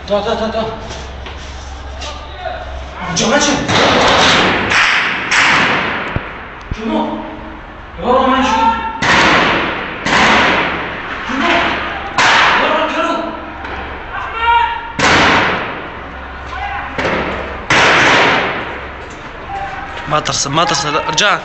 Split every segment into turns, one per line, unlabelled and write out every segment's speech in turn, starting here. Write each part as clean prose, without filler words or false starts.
تعال تعال تعال تعال. جماعة جماعة ورا ما نشوف. جماعة ورا كرو.
ما ترسل ما ترسل، ارجع.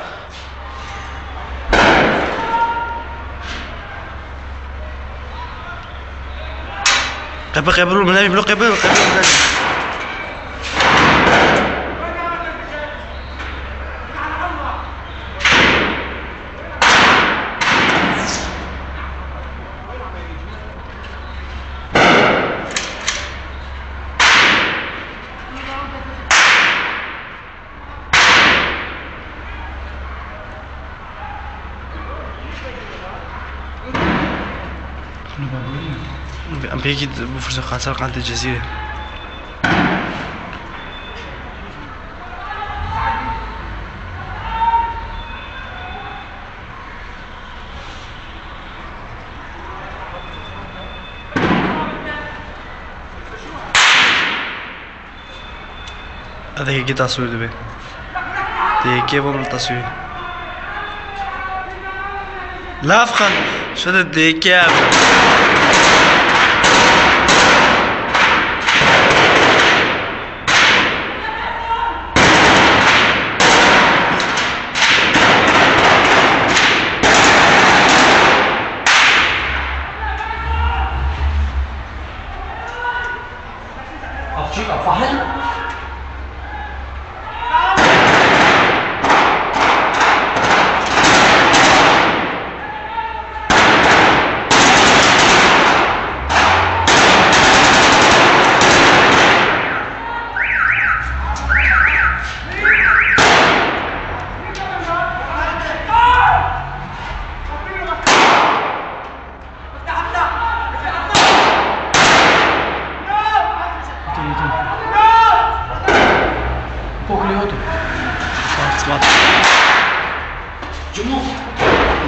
قبل قبل منامي بلو قبل قبل منامي. عم بيجي بفرصة قناة قناة الجزيرة. هذا هي تصوير دبي. كيف من التصوير؟ لا أفخر شو ده كيف؟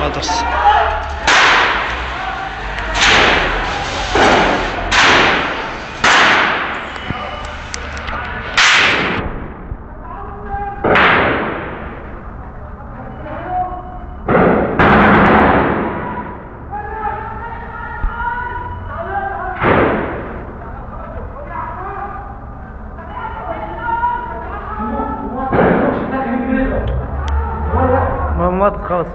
ما درس. ما ماتت خلص.